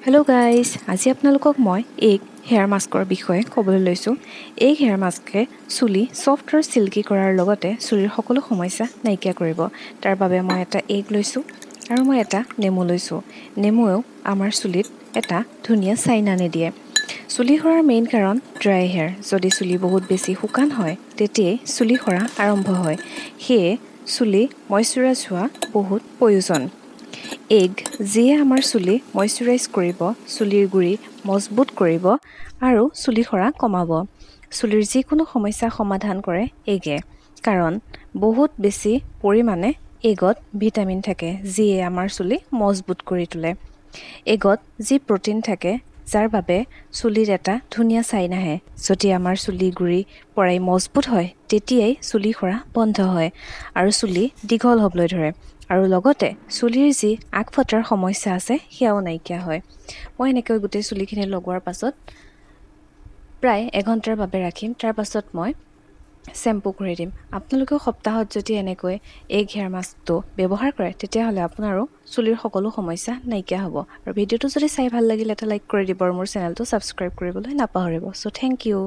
Hello' guys, আজি আপোনালোকক মই এগ হেয়াৰ মাস্কৰ বিষয়ে ক'বলৈ লৈছোঁ। এগ হেয়াৰ মাস্কে চুলি ছফ্ট আৰু চিল্কি কৰাৰ লগতে চুলিৰ সকলো সমস্যা নাইকিয়া কৰিব। তাৰ বাবে মই এটা এগ লৈছোঁ আৰু মই এটা নেমু লৈছোঁ। নেমুৱেও আমাৰ চুলিত এটা ধুনীয়া চাইন আনি দিয়ে। চুলি সৰাৰ মেইন কাৰণ ড্ৰাই হেয়াৰ। যদি চুলি বহুত বেছি শুকান হয়, তেতিয়াই চুলি সৰা আৰম্ভ হয়। সেয়ে চুলি মইশ্চাৰাইজ হোৱা বহুত প্ৰয়োজন। এগ যিয়ে আমাৰ চুলি মইশ্চাৰাইজ কৰিব, চুলিৰ গুৰি মজবুত কৰিব আৰু চুলি সৰা কমাব। চুলিৰ যিকোনো সমস্যা সমাধান কৰে এগে, কাৰণ বহুত বেছি পৰিমাণে এগত ভিটামিন থাকে, যিয়ে আমাৰ চুলি মজবুত কৰি তোলে। এগত যি প্ৰ'টিন থাকে, যাৰ বাবে চুলিত এটা ধুনীয়া চাইন আহে। যদি আমাৰ চুলি গুৰি পৰাই মজবুত হয়, তেতিয়াই চুলি সৰা বন্ধ হয় আৰু চুলি দীঘল হ'বলৈ ধৰে আৰু লগতে চুলিৰ যি আগ ফটাৰ সমস্যা আছে, সেয়াও নাইকিয়া হয়। মই এনেকৈ গোটেই চুলিখিনি লগোৱাৰ পাছত প্ৰায় এঘণ্টাৰ বাবে ৰাখিম। তাৰ পাছত মই শ্বেম্পু কৰি দিম। আপোনালোকেও সপ্তাহত যদি এনেকৈ এগ হেয়াৰ মাস্কটো ব্যৱহাৰ কৰে, তেতিয়াহ'লে আপোনাৰো চুলিৰ সকলো সমস্যা নাইকিয়া হ'ব। আৰু ভিডিঅ'টো যদি চাই ভাল লাগিলে, এটা লাইক কৰি দিব আৰু মোৰ চেনেলটো ছাবস্ক্ৰাইব কৰিবলৈ নাপাহৰিব। চ' thank U.